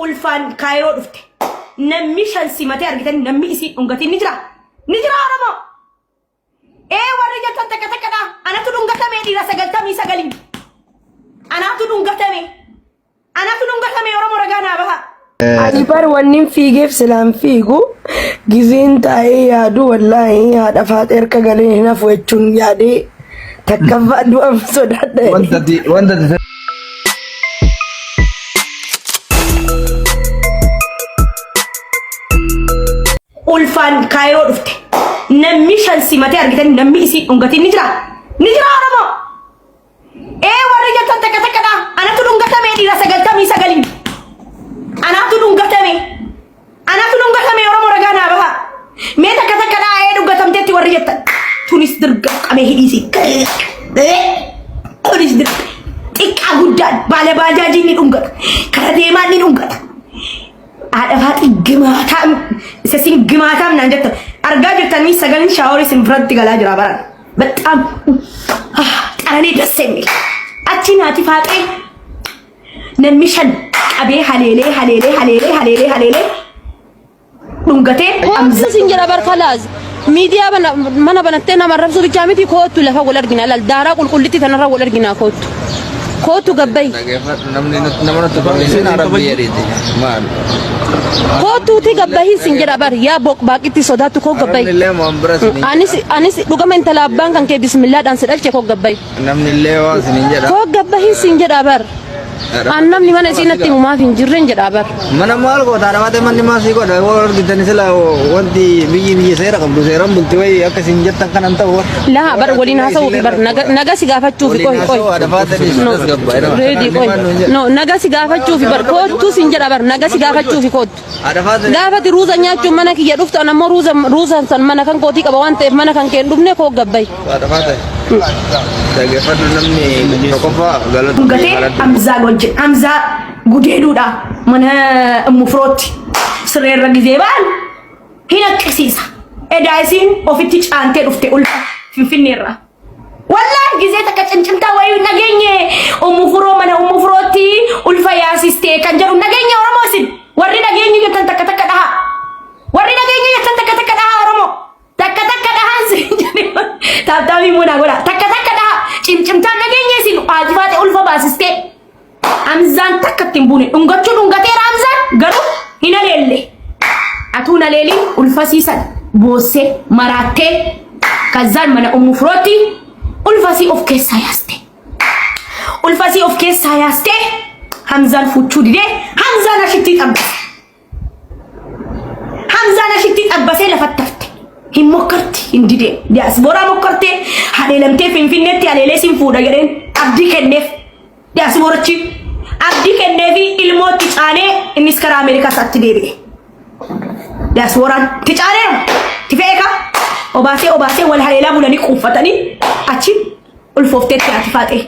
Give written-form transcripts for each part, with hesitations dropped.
Ulfaan Kaayiroo dhufte. Namni shan simatee argitan namni isii dhungatiin ni jira. Ni jira Oromoo. Ee warri jettan takka takkadha. Anatu dhungatame dhiira 99n. Anatu dhungatame. Anatu dhungatame Oromoo ragaa naa baha. Ani bar wannin fiigeef silaan fiigu gizeen taa'ee yaadu wallaahi haadha faaxee harka galee hin hafu jechuun yaadee takkaffaa du'an sodaadha. Wanta ati wanta ati Ulfaan Kaayiroo dhufte. Namni shan simatee argitan namni isii dhungatiin ni jira. Ni jira Oromoo. Ee warri jettan takka takkadha. Anatu dhungatame dhiira 99n. Anatu dhungatame. Anatu dhungatame Oromoo ragaa naa baha. Mee takka takkadha ee dhungatamteetti warri jettan. Tunis dirqama qabee hidhiisi. Tunis dirqama. Xiqqaa guddaan baala baajaajii ni dhungata. Kara deemaan ni dhungata. Haadha faaxii gimaataam isa isin gimaataam naan jettan argaa jirtanii sagaleen shaaworii isin biratti galaa jira baran. Baxaam xaranee dassee የሚል achi naati faaxee namni shan qabee haleelee haleelee haleelee haleelee haleelee dhungatee Koottu sin jedha bar kalaas. Miidiyaa bana mana banattee nama arrabsuu bichaa miti koottu lafa wal argina laal daaraa qulqullitti tanarra wal arginaa koottu. Koottu gabbayi. Dhageeffadhu namni nutti nama nutti barreessin arabbii jedheeti. Maal? Koottuuti gabbahiin sin jedha bar yaa boqbaaqitti sodaattu koo Arabni gabbayi. illee waan bira isin hin Anis jedha. anis dhugama intala abbaan kan kee bismillaadhaan si dhalche koo gabbayi. Namni illee waan isin hin jedha. Koo gabbahiin sin jedha bar. An namni mana isii natti himu maaf hin jirren jedha bar. Mana maal goota dhabaate manni maal sii godha yoo argitan sila wanti biyyi biyya seera qabdu seeran bulti wayi akka isin jettan kanan ta'u. Laa bar waliin haasa'uu fi bar naga naga si gaafachuu fi qoy qoy. No ready qoy. No naga si gaafachuu fi bar koottuu sin jedha bar naga si gaafachuu fi koottu. Gaafati ruuza nyaachuun mana kiyya dhuftu an ammoo ruuza ruuza san mana kan kootii qaba waan ta'eef mana kan kee hin dhufne koo gabbayi. Dhaggeeffadhu namni tokkoffaa galata dhungatee Hamzaa wajjin Hamzaa gudeeduudha mana mufrootti sireerra gizee ba'an hin haqqisiisa. Edaa isiin ofitti caantee dhufte ulfa Finfinneerraa. Wallaahi gizee takka cincimtaa wayii hin dhageenye ummu furoo mana ummu furootti ulfa yaasistee kan jedhu hin dhageenye Oromoo isin warri dhageenye jettan takka takka dhahaa. Warri dhageenye jettan takka takka dhahaa Oromoo. Takka takka dhahaan sin jedhe taaptaapii immoo naa godha. Takka takka dhahaa cimcimtaan dhageenye isin aajifaate ulfa baasistee. Hamzaan takka itti hin buune. Dhungachuu dhungateera Hamzaan garuu hin haleelle. Atuu hin haleelin ulfasiisan boossee maraattee kazzaan mana ummu firootti ulfasii of keessaa yaaste. Ulfasii of keessaa yaastee Hamzaan fuuchuu didee Hamzaan ashittii xabbase. Hamzaan ashittii xabbasee lafatti hafte. Hin mokkarti hin didee. Diyaasbooraa mokkartee haleelamtee Finfinneetti haleelee sin fuudha jedheen abdii kenneef. Diyaasboorachi abdii kenneefi ilmootti caanee innis karaa Ameerikaa isaatti deebi'e. Diyaasbooraan itti caaneera. Itti fe'ee kaa. Obaasee obaasee wal haleelaa bulanii quuffatanii achi ulfoofteetti haati faaxee.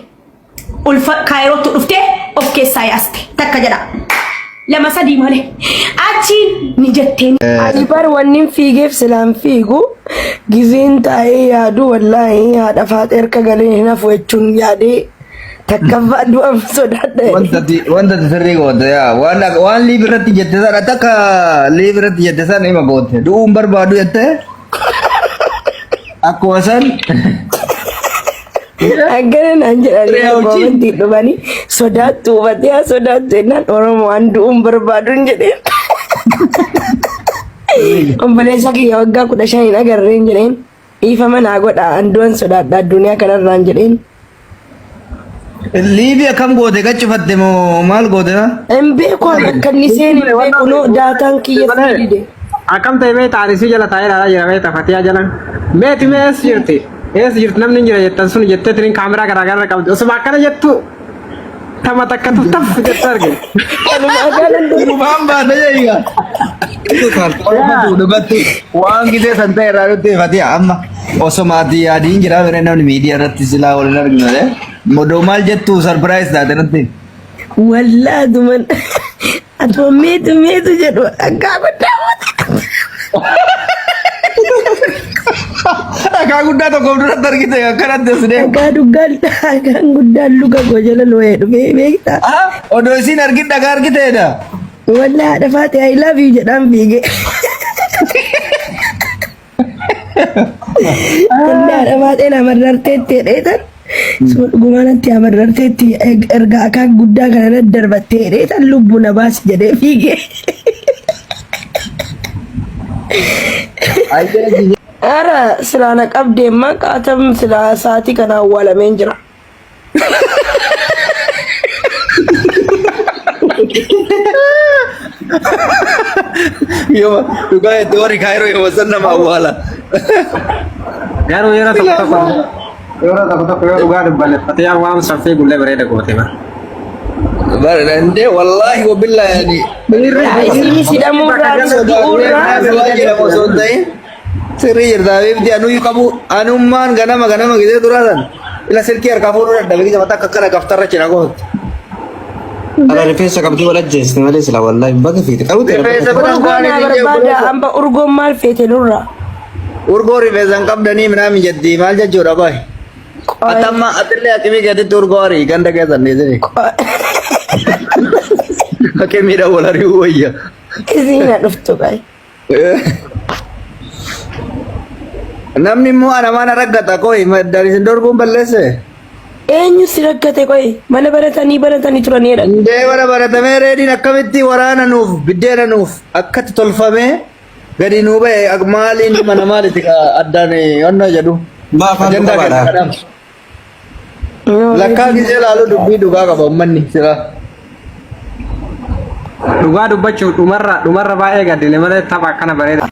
Ulfa kaayirootti dhuftee of keessaa yaaste takka jedha. Lama sadii malee. Achiin ni jetteen. Ani bar wannin fiigeef silaan fiigu gizeen taa'ee yaadu wallaahi haadha faaxee harka galee hin hafu jechuun yaadee takkaffaa du'an sodaadha. Wanta ati wanta ati sirrii goote yaa waan waan liif irratti jette sana takka liif irratti jette sana hima goote du'uun barbaadu jette akkuma san Akkana naan jedhanii Re'ee hojii. koomantii dhufanii sodaattu hubatee haa sodaattu jennaan Oromoo waan du'uun barbaadu hin jedheen. Obboleessa kiyya waggaa 15 hin agarreen jedheen dhiifama naa godha an du'an sodaadha addunyaa kanarraan jedheen. Liibii akkam goote gaccifatte moo maal goote na? Hin beeku an akka inni seene hin beeku noo daataan kiyya Malee dide. akkam ta'e beekta ani si jala taa'ee ilaalaa jira beekta fatiyaa jala. Meeti mee eessa jirti? Eessa jirti namni hin jira jettan sun jettee tiriin kaameraa garaa garaa qabdi. Osuma akkana jettu tama takka taf jettu arge. Kanuma akaanan dubbi. Dhugaan baate jechuudha. Dhugatti waan gisee san ta'e irraa nutti fatiyaa amma osoma ati yaadiin jira bire namni miidiyaa irratti silaa wal hin arginu malee. Modoo maal jettu sarpiraayiz taate nutti. Wallaa duman atuma meetu meetu jedhu dhagaa guddaa Dhagaa guddaa tokko of duratti argite akkanatti as deemu. Dhagaa duggaan dhagaan guddaan luka koo jala looyee dhufee beektaa. Odoo isiin argin dhagaa argiteedha. Wallahi haadha faatee I love you jedhaan fiigee. Wallahi haadha faaxee na mararteetti jedheetan. Suma dhugumaa natti haa mararteetti erga akaak guddaa kana na darbattee jedheetan lubbuu na baasi jedhee fiigee. Ara silaa na qabdee maqaatam silaa sa'aatii kana awwaalameen jira. Yoo dhugaa itti warri kaayiroo yoo san nama awwaala. Garuu yeroo tokko tokko yeroo tokko tokko yoo dhugaa dubbanne fatiyaan waan saffee gullee bareeda goote bara. Bara dandee wallaahi wabillaahi ani. Isiinis hidhamuurraa du'uurraa. Waan jedhamu osoo hin ta'in sirrii jirta habiibti anuyyuu qabu anummaan ganama ganama gisee duraa san ila silkii harkaa fuudhuu dadhabe gisa mataa akka kana kaftarra cina goote. Ala rifeensa qabdii wal ajjeeste malee sila wallahi baga fiite. Qaruu ta'e Rifeensa bira Urgoon hin naa taane barbaada amma urgoon maal feete nurraa. Urgoo rifeensa hin qabdanii minaamin jetti maal jechuudha baay. Qoy. Atamma atillee akimii keessatti urgoo arii ganda keessan dhiisini. Qoy. Akimiidha wal ari'uu wayya. Isiin na dhuftu qoy. Namni immoo ana mana rakkata koi isin dorguun balleesse. Eenyu si rakkate qoy mana baratanii baratanii turanii jedhan. Indee bara baratamee reediin akkamitti waraana nuuf biddeena nuuf akkatti tolfamee gadi nuu ba'e maaliin mana maalitti addaan onnoo jedhu. Maa afaan Ajandaa qabaadha. kenna kanaaf. Lakkaa gisee ilaalu dubbii dhugaa qaba uummanni sila. Dhugaa dubbachuuf dhumarra dhumarra baay'ee gaddine malee tapha akkana bareeda.